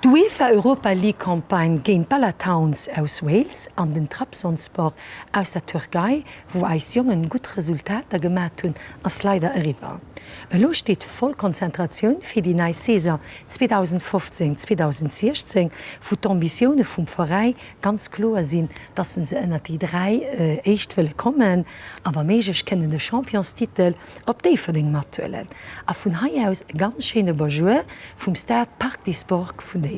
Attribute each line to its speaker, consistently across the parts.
Speaker 1: D'Uefa Europa League Campagne géint d'Bala Towns aus Wales an den Trabzonspor aus der Türkei, wou eis Jongen gutt Resultater gemat hunn, ass leider eriwwer. Elo steet voll Konzentratioun fir déi nei Saison 2015, 2016, wou d'Ambitioune vum Veräi ganz kloer sinn, dass se ënnert déi 3 éischt wëlle kommen a wa méiglech kënnen de Championstitel op Déifferdeng mathuelen. A vun hei aus e ganz schéine Bonjour vum Stade Parc des Sports vun Déifferdeng.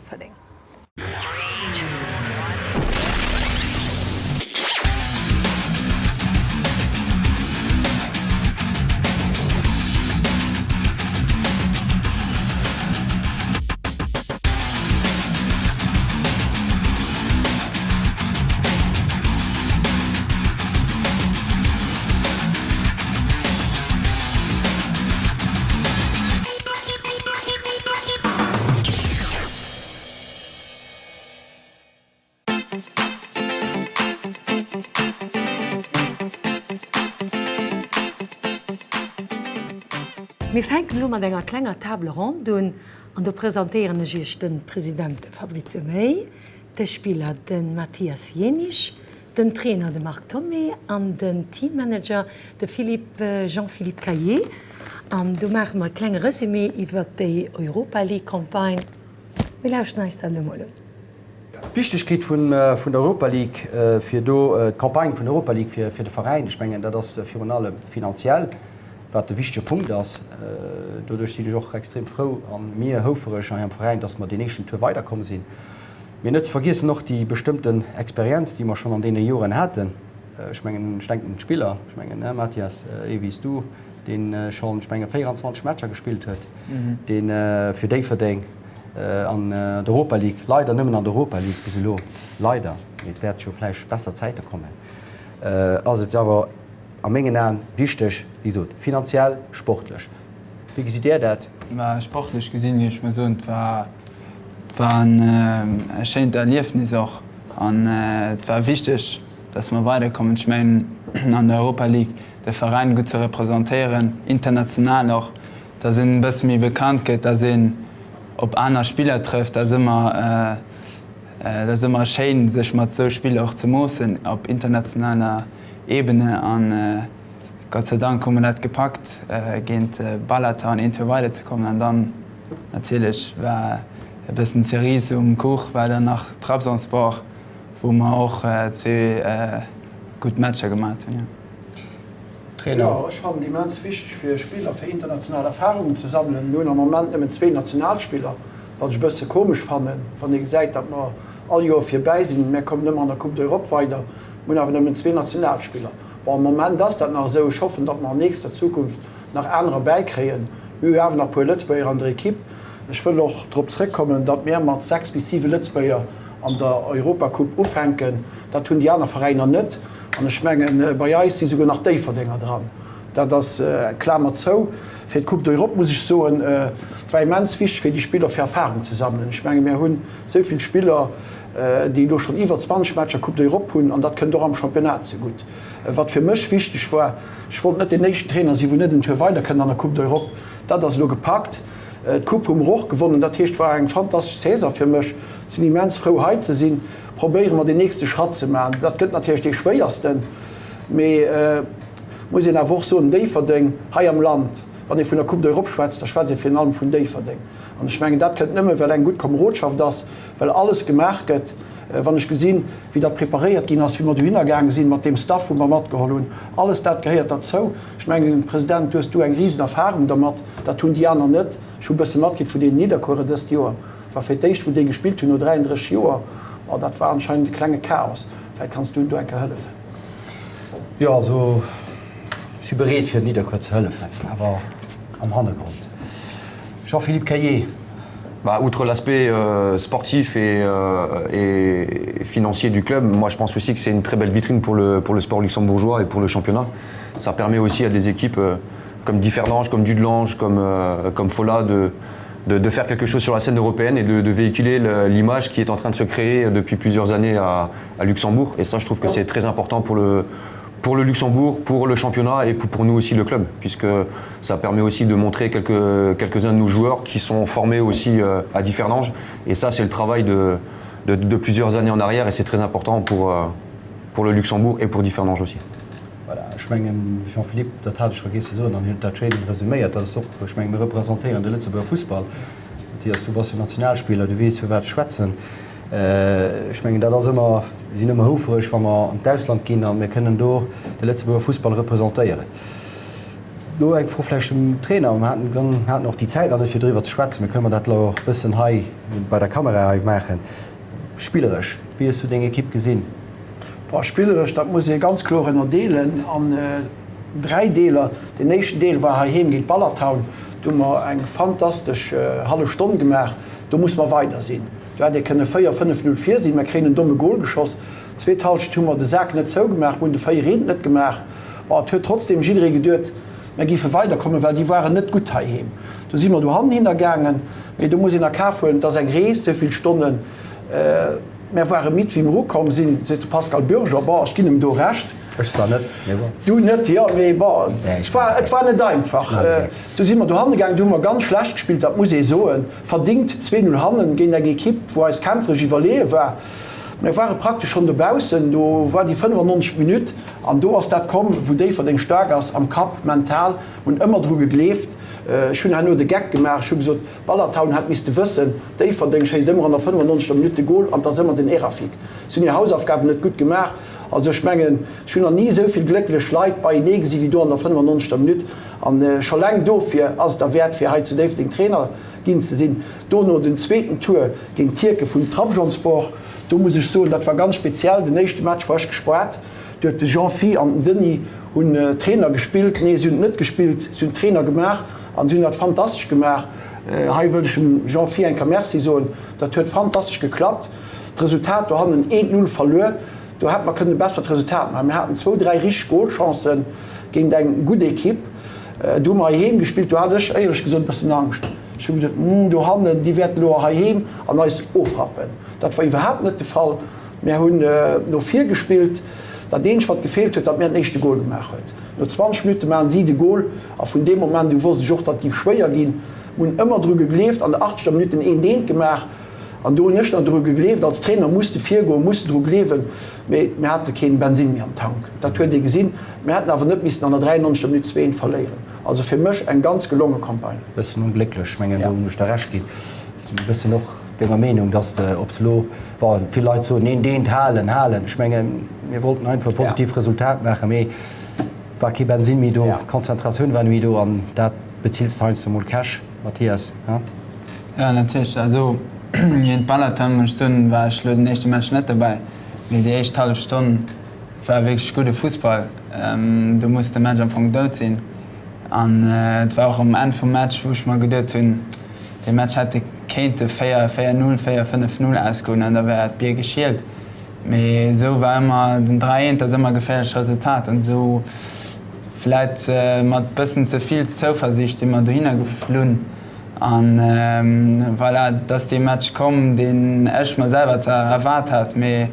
Speaker 1: Mir fänken elo mat enger klenger Table ronde un an do presentéieren ech Iech de President Fabrizio May, de Spiller de Mathias Jenisch, den Trainer de Marc Thomé an den Teammanager de Philippe Jean-Philippe Caillet. An do maache mer e klenge Resumé iwwert déi Europa League Campagne. Mir lauschten eis dat elo mol un.
Speaker 2: D'Wichtegkeet vun der Europa League fir do, d'Campagne vun der Europa League fir de Veräin, ech mengen dat ass virun allem finanziell, wat e wichtege Punkt ass. Doduerch sinn ech och extrem frou a mir houfereg hei am Veräin, datt mer deen éischten Tour weiderkomm sinn. Mee net ze vergiessen och déi bestëmmten Experienz, déi mer schonn an deene Joren haten. Ech mengen, ech denken un d'Spiller, ech mengen, ne Mathias, ee wéi s du, dee schonn, ech menge 24 Matcher gespillt huet, dee fir Déifferdeng an der Europa League, leider nëmmen an der Europa League bis elo, leider, mee et wäert jo vläicht besser Zäite kommen, ass et awer a mengen Aen wichteg, wéi gesot, finanziell, sportlech. Wéi gesitt Dir dat?
Speaker 3: Mä sportlech gesinn, géif ech mol soen, et war, et war en e schéint Erliefnis och an et war wichteg, datt mer weiderkommen. Ech mengen, an der Europa League de Veräin gutt ze representéieren, international och, datt een e bësse méi bekannt gëtt, datt een op aner Spiller trëfft, dat ass ëmmer, dat ass ëmmer schéin, sech mat esou Spiller och ze moossen op internationaler Ebene. An Gott sei Dank hu mer dat gepackt, géint Balaton een Tour weider ze kommen. An dann natierlech war e bëssen d'Cerise um Kuch war dann nach Trabzonspor, wou mer och zwee gutt Matcher gemat hunn.
Speaker 2: Trainer.
Speaker 4: Jo, ech fannen et immens wichteg fir Spiller fir international Erfarungen ze sammelen. Mir hunn am Moment nëmmen zwee Nationalspiller, wat ech e bësse komesch fannen, wann ee gesäit, datt mer all Joer virbäi sinn. Mär kommen ëmmer an der Coupe d'Europe weider, mir hunn awer nëmmen zwee Nationalspiller. Bon, am Moment ass dat nach esou. Ech hoffen, datt mer an nächster Zukunft nach anerer bäikréien. Mir hu jo awer nach e puer Lëtzebuerger an der Ekipp. Ech wëll och drop zrëckkommen, datt mir mat 6 bis 7 Lëtzebuerger an der Europacoupe ufänken. Dat hunn déi aner Veräiner net. An ech mengen, bei eis si souguer nach Déifferdenger dran. Dat ass, Klamer zou. Fir d'Coupe d'Europe muss ech soen, et war immens wichteg fir déi Spiller, fir Erfahrung ze sammelen. Ech menge mir hunn esou vill Spiller, déi elo schonn iwwer 20 Matcher Coupe d'Europe hunn, an dat kënnt och am Championnat zegutt. Wat fir mech wichteg war, ech wollt net deen éischten Trainer sinn, wou net en Tour weider kënnt an der Coupe d'Europe. Dat ass elo gepackt. D'Coupe hu mer och gewonnen. Dat heescht, et war eng fantastesch Saison fir mech. Sinn immens frou hei ze sinn. Probéiere mer deen nächste Schratt ze maachen. Dat gëtt natierlech dee schwéiersten, mee muss een awer och soen, Déifferdeng hei am Land, wann ee vun der Coupe d'Europe schwätzt, da schwätzt ee virun allem vun Déifferdeng. An ech mengen, dat kënnt nëmme well eng gutt Komerodschaft ass, well alles gemaach gëtt. Wann ech gesinn, wéi dat preparéiert ginn ass, wéi mer dohinner gaange sinn, mat deem Staff, wou mer matgeholl hunn, alles dat gehéiert derzou. Ech mengen, President, du hues du eng risen Erfahrung dermat, dat hunn déi aner net. Ech hu e bësse matkritt vun deenen Nidderkuerer dëst Joer, war fir d'éischt, wou déi gespillt hunn no 33 Joer. Bon, dat war anscheinend e klenge Chaos. Vläicht kanns du do eng Kéier hëllefen.
Speaker 2: Jo, also ech si bereet, fir Nidderkuer ze hëllefen, awer am Hannergrond. Jean-Philippe Caillet.
Speaker 5: Bah, outre l'aspect euh, sportif et, euh, et financier du club, moi je pense aussi que c'est une très belle vitrine pour le, pour le sport luxembourgeois et pour le championnat. Ça permet aussi à des équipes euh, comme Differdange, comme Dudelange, comme, euh, comme Fola de, de, de faire quelque chose sur la scène européenne et de, de véhiculer l'image qui est en train de se créer depuis plusieurs années à, à Luxembourg. Et ça, je trouve que c'est très important pour le, Pour le Luxembourg, pour le championnat et pour, pour nous aussi le club, puisque ça permet aussi de montrer quelques, quelques-uns de nos joueurs qui sont formés aussi euh, à Differdange. Et ça, c'est le travail de, de, de plusieurs années en arrière et c'est très important pour, euh, pour le Luxembourg et pour Differdange aussi.
Speaker 2: Voilà, ech mengen, Jean-Philippe, dat hat ech vergiess ze soen, an hien huet dat schéin resuméiert, dat ass och, ech mengen, mir representéieren de Lëtzebuerger Fussball. Mathias, du bass jo Nationalspiller, du weess, vu wat ech schwätzen. Ech mengen, dat ass ëmmer, mir sinn ëmmer houfereg, wa mer an d'Ausland ginn a mir kënnen do de Lëtzebuerger Fussball representéieren. Elo eng Fro vläicht zum Trainer, mir haten, haten och déi Zäit nach net, fir driwwer ze schwätzen, mir kënnen dat elo e bëssen hei bei der Kamera hei maachen. Spilleresch, wéi hues du deng Ekipp gesinn?
Speaker 4: Bon, spilleresch, dat muss ee ganz kloer ënnerdeelen an 3 Deeler. Deen éischten Deel war heiheem géint Ballertown. Do hu mer eng fantastesch hallef Stonn gemaach. Do musse mer weider sinn. Do hätt ee kënne 4, 5, 0 vir sinn. Mer kréien en domme Gol geschoss. Zweet Halschent hu mer de Sak net zougemaach, mer hunn de 4, 1 net gemaach. Bon, et huet trotzdeem jidderee geduet, mer géife weiderkommen, well déi waren net gutt heiheem. Do si mer dohannhinner gaangen. Mee do muss een a Kaf huelen, et ass eng Rees, esou vill Stonnen. Mär ware midd, wéi mer ukomm sinn, seet de Pascal Bürger. Bon, ech ginn em do Recht.
Speaker 2: Ech zwar net, mee bon.
Speaker 4: Du net, jo, mee bon, et war, et war net einfach. Du si mer dohanne gaangen, du hu mer ganz schlecht gespillt, dat muss ee soen. Verdingt 2, 0 hannen géint eng Ekipp, wou eis kämpferesch iwwerleeë war. Mir ware praktesch schonn dobaussen, do war déi 95. Minutt an do ass dat komm, wou Déifferdeng staark ass, am Kapp, mental. Hunn ëmmer dru gegleeft. Ech hunn herno de Geck gemaach, ech hu gesot, Ballertown hätt misste wëssen, Déifferdeng schéisst ëmmer an der 95. Minutt de Gol an 't ass ëmmer den Erafik. Si hunn hir Hausaufgaben net gutt gemaach. Also ech mengen, ech hunn nach ni esou vill glécklech Leit beienee gesi wéi do an der 95. Minutt. An scho leng dofir ass et derwäert fir hei zu Déifferdeng Trainer ginn ze sinn. Dono den zweeten Tour géint d'Tierke vun Trabzonspor. Do muss ech soen, dat war ganz speziell. Den éischte Match war ech gespaart. Do huet de Jean-Phi an den Denis hunn Trainer gespillt. Nee, si hunn et net gespillt, si hunn Trainer gemaach. An si hunn dat fantastesch gemaach. Hei wëllt ech dem Jean-Phi eng Kéier Merci soen. Dat huet fantastesch geklappt. D'Resultat dohannen, eent Null verluer. Do hätte mer kënnen e bessert Resultat maachen. Mir haten zwou, dräi richteg Golchancen géint eng gutt Ekipp. Do hu mer heiheem gespillt. Do hat ech éierlech gesot e bëssen Angscht. Ech hu geduet, Hm, dohannen, déi wäerten elo heiheem an eis ofrappen. Dat war iwwerhaapt net de Fall. Mär hunn no vir gespillt. Dat eenzegt, wat gefeelt huet, datt mär den éischte Gol gemaach huet. No 20 Minutte maachen si de Gol a vun deem Moment u wosst ech och, datt et géif schwéier ginn. Mir hunn ëmmer dru gegleeft, an der 80. Minutt den eent eent gemaach an do hunn ech nach dru gegleeft. Als Trainer muss de virgoen, muss de dru gleewen, mee mir hate keen Bensinn méi am Tank. Dat huet ee gesinn. Mir hätten awer net missen an der 93. Minutt 2 eent verléieren. Also fir mech eng ganz gelonge Campagne.
Speaker 2: Bëssen onglécklech, ech mengen do hunn ech der Recht ginn. E bëssen och denger Meenung, dass de, ob se elo, bon, vill Leit soen, neen, deent halen, halen. Ech mengen, mir wollten einfach e positiivt Resultat maachen, mee et war kee Bensinn méi do, d'Konzentratioun war net méi do an dat bezills de heiansdo mol Cash, Mathias, he?
Speaker 3: Jo, natierlech. Also géint Balaton, muss ech soen, war ech elo den éischte Match net dobäi, mee déi éischt hallef Stonn, et war wierklech gudde Fussball. Do muss de Match am Fong dout sinn. An et war och um Enn vum Match, wou ech mer geduet hunn, Dee Match hätt kéinte 4, 4, 0, 4, 5, 0 ausgoen an da wär d'Bier geschielt. Mee esou war ëmmer den 3, 1 ass ëmmer e geféierlecht Resultat an esou vläit mat bëssen ze vill Zouversiicht si mer dohinner geflunn an voilà, et ass dee Match komm, deen ech mer selwer zwar erwaart hat, mee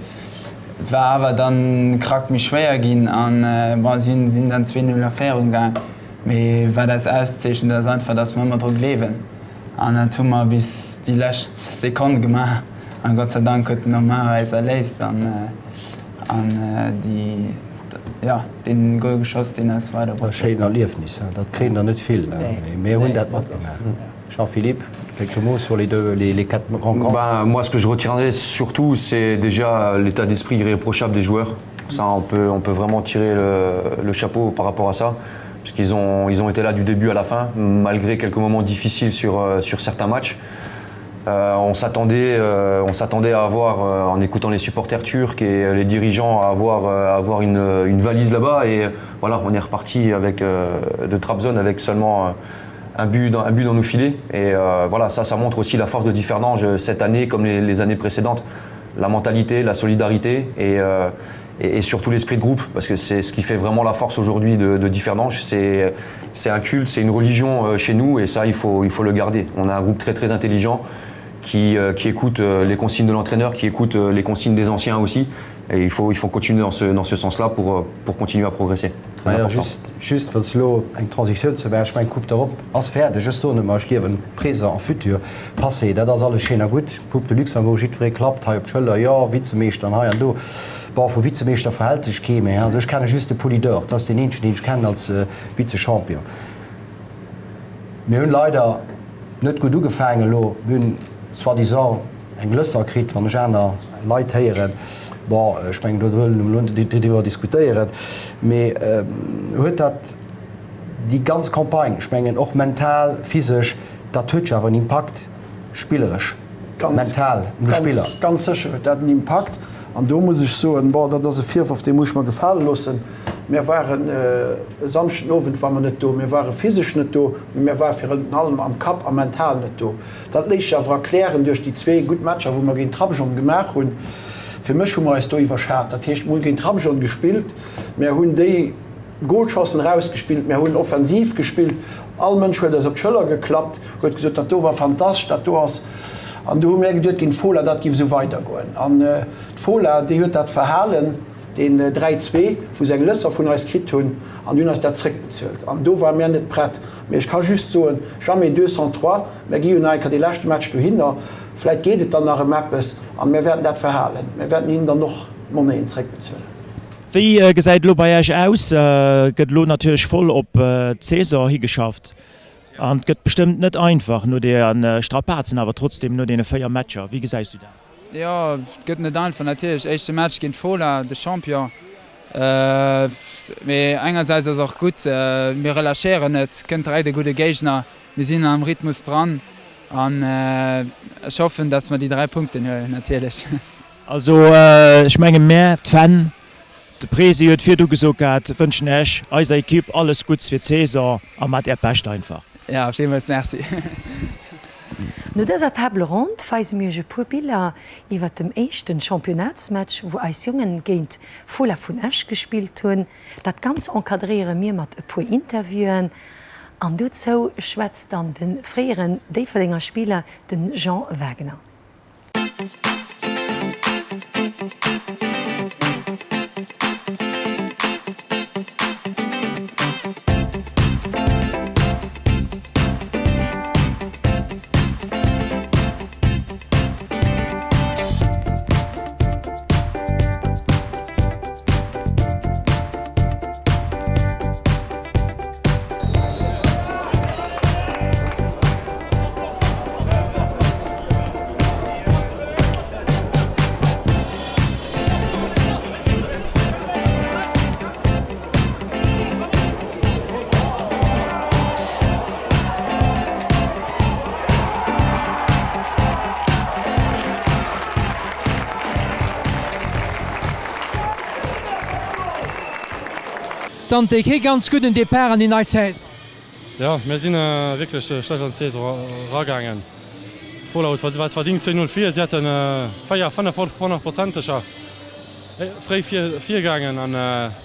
Speaker 3: et war awer dann e Krack méi schwéier ginn an bon, si sinn dann 2, 0 a Féierung gaang. Mee wat eis auszeechent, ass einfach, dass mer ëmmer dru gleewen. An dat hu mer bis déi lescht Sekonn gemaach. A Gott sei Dank huet den Omar eis erléist an an déi, jo, deen Goal geschoss, deen eis weiderbruecht
Speaker 2: huet. E schéint Erliefnis, dat kréien der net vill, mee mir hunn dat matgemaach. Jean-Philippe, quelques mots sur les deux, les, les quatre rencontres?
Speaker 5: Ben, moi, ce que je retiendrai surtout, c'est déjà l'état d'esprit irréprochable des joueurs. Ça, on peut, on peut vraiment tirer le, le chapeau par rapport à ça, puisqu'ils ont, ils ont été là du début à la fin, malgré quelques moments difficiles sur, euh, sur certains matchs. Euh, on s'attendait euh, on s'attendait à avoir euh, en écoutant les supporters turcs et les dirigeants à avoir, euh, à avoir une, une valise là-bas et voilà on est reparti avec euh, de Trabzon avec seulement euh, un but dans, un but dans nos filets et euh, voilà ça ça montre aussi la force de Differdange cette année comme les, les années précédentes la mentalité la solidarité et euh, et, et surtout l'esprit de groupe parce que c'est ce qui fait vraiment la force aujourd'hui de, de Differdange c'est c'est un culte c'est une religion euh, chez nous et ça il faut il faut le garder on a un groupe très très intelligent qui, euh, qui écoute euh, les consignes de l'entraîneur qui écoute euh, les consignes des anciens aussi. Et il faut, il faut continuer dans ce, dans ce sens-là pour, euh, pour continuer à progresser.
Speaker 2: Très important. Just, just wëlls elo eng Transitioun ze maachen, ech mengen d'Coupe d'Europe ass fäerdeg. Ech soen ëmmer, ech liewen Présent a Futur, Passé, dat ass alles schéin a gutt. Coupe de Luxembourg, jiddweree klappt hei op d'Schëller, jo, Vizemeeschter an hei an do. Bon, vu Vizemeeschter verhält sech kee méi. Also ech kenne just de Poulidor, dat ass deen eenzegen, deen ech kennen als Vizechampion. Mir hunn leider net gutt ugefaangen elo. Mir hunn soi-disant eng Lësser kritt, wann ech aner Leit héieren. Bon, ech mengen, do wëllen mer elo net driwwer diskutéieren. Mee huet dat déi ganz Campagne, ech mengen och mental, physesch, dat huet jo awer en Impakt spilleresch, mental un de Spiller.
Speaker 4: Ganz sécher huet dat en Impakt. An do muss ech soen, bon, dat ass e Virworf, dee muss ech mer gefale loossen, Mir waren e Samschden Owend ware mer net do. Mir ware physesch net do, mee mir ware virun allem am Kapp a mental net do. Dat léisst sech awer erklären duerch déi zwee gutt Matcher, wou mer géint Trabzon gemaach hunn. Fir mech hu mer eis do iwwerschat. Dat heescht, mer hu géint Trabzon gespillt, mer hunn déi Golchancen erausgespillt, mer hunn offensiv gespillt. All Mënsch huet eis op d'Schëller geklappt, huet gesot, dat do war fantastesch, dat do ass. An du hu mär geduet géint d'Fola, dat géif esou weidergoen. An d'Fola, déi huet dat verhalen. Deen 3, 2, wou se eng Lësser vun eis kritt hunn, an déi hunn eis dat zréckbezuelt. An do ware mär net prett. Mee ech ka just soen, jamais 203. Mär gi jo nach eng Kéier dee leschte Match dohinner. Vläit geet et dann nach ëm eppes an mär wäerten dat verhalen. Mär wäerten hinnen dann och d'Monnaien zréckbezuelen.
Speaker 6: Wéi gesäit elo bei Iech aus? Gëtt elo natierlech voll op d'Saison higeschafft an et gëtt bestëmmt net einfach no de Strapazen, awer trotzdem no deene 4 Matcher. Wéi gesäis du dat?
Speaker 3: Jo, et gëtt net einfach natierlech. Éischte Match géint Fola, de Champion. Mee engersäits ass och gutt, mir relâchéieren net, kënnt direkt e gudde Géigner, mir sinn am Rhythmus dran an ech hoffen, datt mer déi 3 Punkten huelen natierlech.
Speaker 6: Also ech menge mär, d'Fan, de Presi huet virdu gesot gehat, wënschen Äech, eiser Equipe alles Gutts fir d'Saison a mat Äert Bescht einfach.
Speaker 3: Jo, villmools Merci.
Speaker 1: No dëser Table ronde weise mir iech e puer Biller iwwert dem éischten Championnatsmatch wou eis Jongen géint Fola vun Esch gespillt hunn. Dat ganz encadréiere mir mat e puer Interviewen an dozou schwätzt dann de fréieren Déifferdenger Spiller den Jean Wagner.
Speaker 6: Dante, kee ganz gudden Depart an déi nei Saison.
Speaker 7: Jo, mir si wierklech schlecht an d'Saison eragaangen. Fola huet wat verdingt, 2, 0 vir. Si haten 4, 5 honnertprozenteger fréi virgaangen an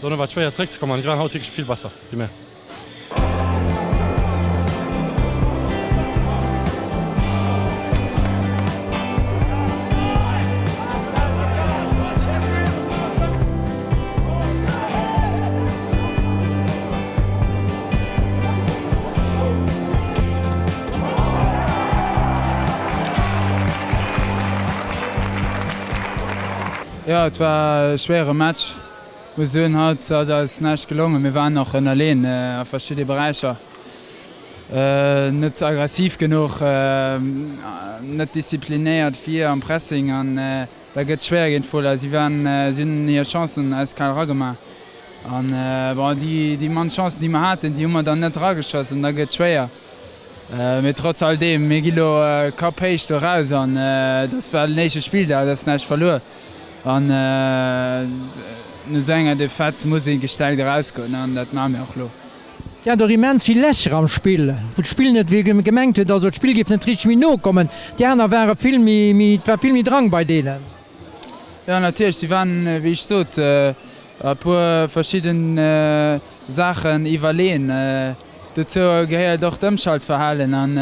Speaker 7: dono war et schwéier zeréckzekommen an si waren haut wierklech vill besser wéi mir.
Speaker 3: Jo, et war e schwéiere Match, muss soen. Haut ass eis näischt gelongen. Mir waren och ënnerleen a verschidde Beräicher. Net aggressiv genuch, net disziplinéiert vir am Pressing an da gëtt et schwéier géint Fola. Si waren, si hunn hir Chancen eiskal eragemaach an bon, déi déi mann Chancen déi mer haten, déi hu mer dann net erageschoss an da gëtt et schwéier. Mee trotz all deem, mir gi lo Kapp héich do raus an et ass well den éischte Spilldag, et ass näischt verluer an no esou enger Defaite muss ee gestäerkt erausgoen an dat maache mir och lo.
Speaker 6: Dir hat och immens vill Lächer am Spill, wou d'Spill net, wéi ee gemengt huet, also d'Spill géif net richteg méi no kommen. Déi aner ware vill méi, méi, et war vill méi Drang bei deenen.
Speaker 3: Jo, natierlech, si waren, wéi ech sot, a puer verschidden Saachen iwwerleeën. Dozou gehéiert och d'Ëmschaltverhalen an.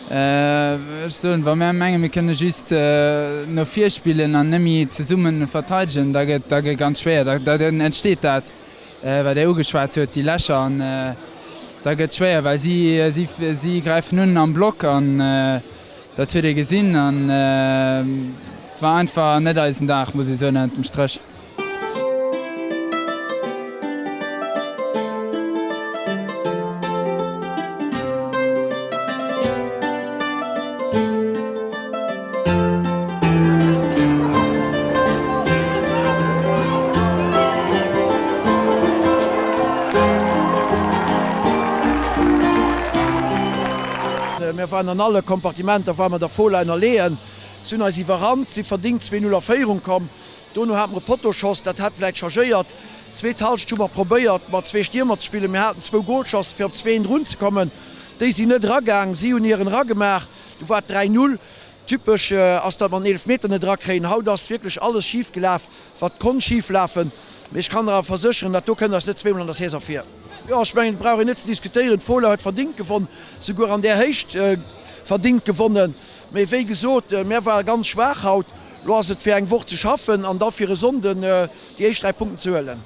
Speaker 3: Ech soen, wa mär mengen, mir kënne just no vir spillen an net méi zesumme verteidegen, da gëtt da gëtt ganz schwéier. Da da entsteet dat, wat Dir ugeschwat huet, déi Lächer. An da gëtt schwéier, well si si si gräifen un am Block an dat huet ee gesinn. An et war einfach net eisen Dag, muss ee soen, ënnert dem Stréch.
Speaker 4: Mir waren an alle Kompartimenter ware mer der Fola ënnerleeën. Si hunn eis iwwerrannt, si verdingt 2, 0 a Féierung komm. Dono hate mer e Pottoschoss, dat hat vläit chargéiert. Zweet Halschent hu mer probéiert mat zwee Stiermer ze spillen. Mir haten zwou Golschancen fir op 2 1 erunzekommen. Déi sinn net eragaang. Si hunn hiren eragemaach. Du war et 3, 0. Typesch ass, datt mer den Eelefmeter net erakréien. Haut ass wierklech alles schif gelaf, wat konnt schif lafen. Mee ech kann der awer versécheren, dat do kënnt eis net zweemol an der Saison vir. Jo, ech mengen, et brauch een net ze diskutéieren. D'Fola huet verdingt gewonn, souguer an där Héicht verdingt gewonnen. Mee wéi gesot, mär ware ganz schwaach haut. Lo ass et fir eng Woch ze schaffen an da fir e Sonnden déi éischt 3 Punkten ze huelen.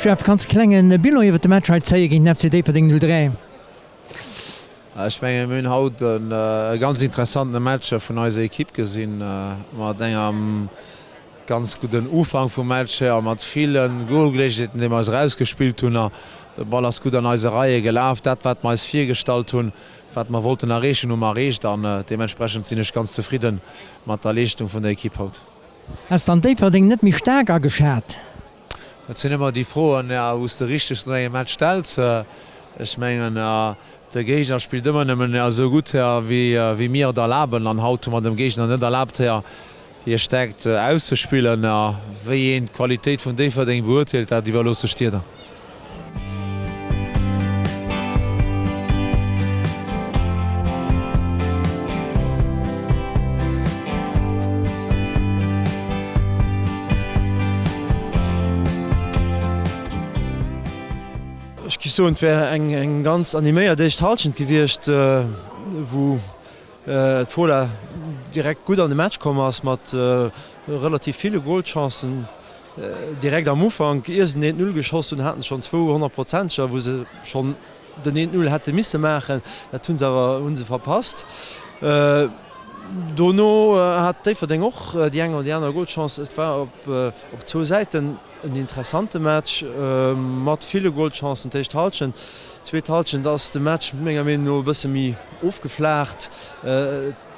Speaker 8: Jeff, kanns e klengen Bilan iwwert de Match hei zéie géint den FC Déifferdeng 03?
Speaker 9: Ech mengen, mir hunn haut e ganz interessantene Match vun eiser Ekipp gesinn, mat engem ganz gudden Ufank vum Match a mat ville Golgeleegenheeten, déi mer eis erausgespillt hunn. De Ball ass gutt an eise Reie gelaf. Dat, wat mer eis virgestallt hunn, wat mer wollten erreechen, hu mer erreecht an deementsprechend sinn ech ganz zefridde mat der Leeschtung vun der Ekipp haut.
Speaker 8: Ass dann Déifferdeng net méi staark ageschat?
Speaker 9: Dat sinn ëmmer déi Froen, wou s de richteg no engem Match stells. Ech mengen, de Géigner spillt ëmmer nëmmen esou gutt, wéi mir et erlaben. An haut hu mer dem Géigner net erlaabt, hir Stäerkt auszespillen. Wéi een d'Qualitéit vun Déifferdeng beurteelt, dat iwwerlooss ech dir dann.
Speaker 10: Ech géif soen, et wär eng ganz animéiert éischt Hallschent gewiescht, wou d'Fola direkt gutt an de Match komm ass mat relativ ville Golchancen. Direkt am Ufank, ier se den 1-0 geschoss hunn, haten se schonn zwou Honnertprozenteger, wou se schonn den 1-0 hätte misse maachen. Dat hu se awer hu se verpasst. Dono hat Déifferdeng och déi eng oder déi aner Golchance. Et war op zwou Säiten en interessante Match mat ville Golchancen. D'éischt Hallschent. D'zweet Hallschent ass de Match menger Meenung no e bësse méi ofgeflaacht.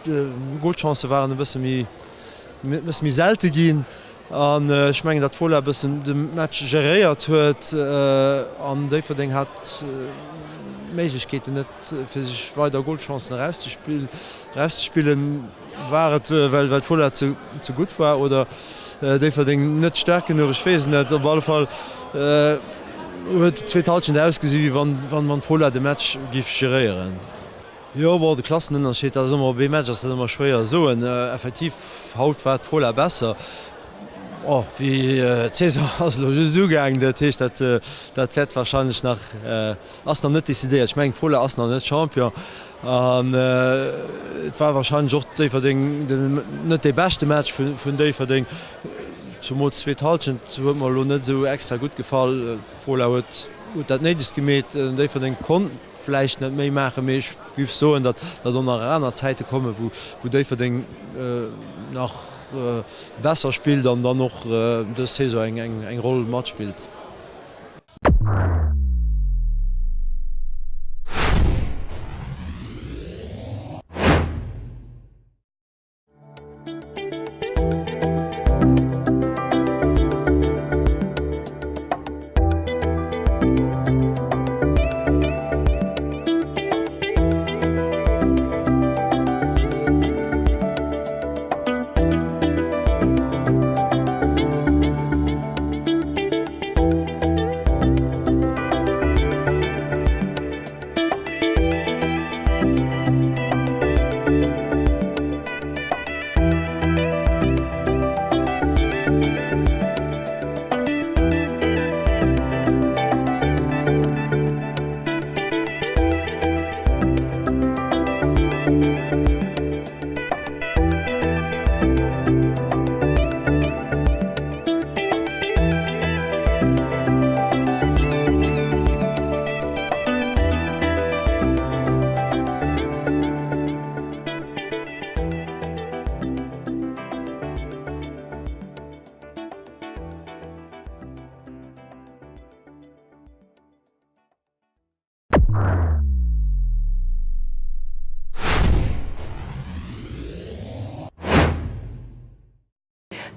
Speaker 10: D'Golchancë waren e bësse méi bësse méi selte ginn. An ech mengen, datt d'Fola e bëssen de Match geréiert huet an Déifferdeng hat d'Méiglechkeeten net, fir sech weider Golchancen erauszespillen. War et, well d'Fola ze gutt war oder Déifferdeng net staark genuch? Ech weess et net. Op alle Fall huet d'zweet Hallschent ausgesi wéi wann d'Fola de Match géif geréieren. Jo, bon, de Klassenënnerscheed, dat ass ëmmer, op ee Match ass dat ëmmer schwéier ze soen. Effektiv, haut war d'Fola besser. Bon, wéi d'Saison ass elo just ugaang, dat heescht, dat, dat wäert wahrscheinlech nach, ass nach net decidéiert. Ech mengen, d'Fola ass nach net Champion an et war wahrscheinlech och Déifferdeng den, net dee beschte Match vun, vun Déifferdeng. Zumools d'zweet Hallschent huet mer elo net esou extra gutt gefall. D'Fola huet, huet dat Néidegst gemeet, Déifferdeng konnt vläicht net méi maachen, mee ech géif soen, datt datt och nach aner Zäite kommen, wou wou Déifferdeng nach besser spillt an dann och dës Saison eng eng eng Roll matspillt.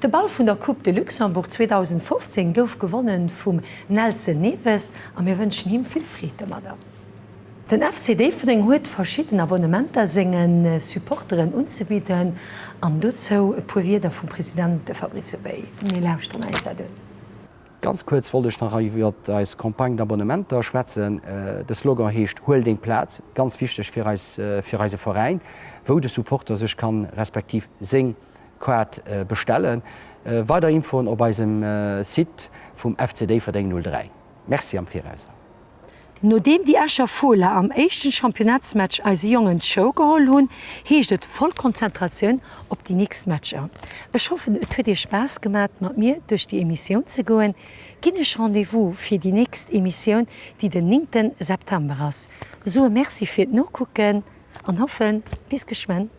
Speaker 1: De Ball vun der Coupe de Luxembourg 2015 gouf gewonnen vum Nelson Neves a mir wënschen him vill Freed domadder. Den FC Déifferdeng huet verschidden Abonnementer senge Supporteren unzebidden an dozou e puer Wierder vum President de Fabrizio Bay. Mir lauschteren eis dat un.
Speaker 2: Ganz kuerz wollt ech nach iwwert eis Campagne d'Abonnementer schwätzen. De Slogan heescht Huel deng Plaz, ganz wichteg fir eis, fir eise Veräin, wou de Supporter sech kann respektiv seng Kaart bestellen. Weider Infoen op eisem Site vum FC Déifferdeng 03. Merci am Virauser.
Speaker 1: Nodeem déi Escher Fola am éischten Championnatsmatch eise Jongen d'Show geholl hunn, heescht et voll Konzentratioun op déi nächst Matcher. Ech hoffen et huet iech Spaass gemat mat mir duerch déi Emissioun ze goen. Ginn ech Rendez-vous fir déi nächst Emissioun déi den 9 September ass. Soe Merci fir d'Nokucken an hoffen bis geschwënn.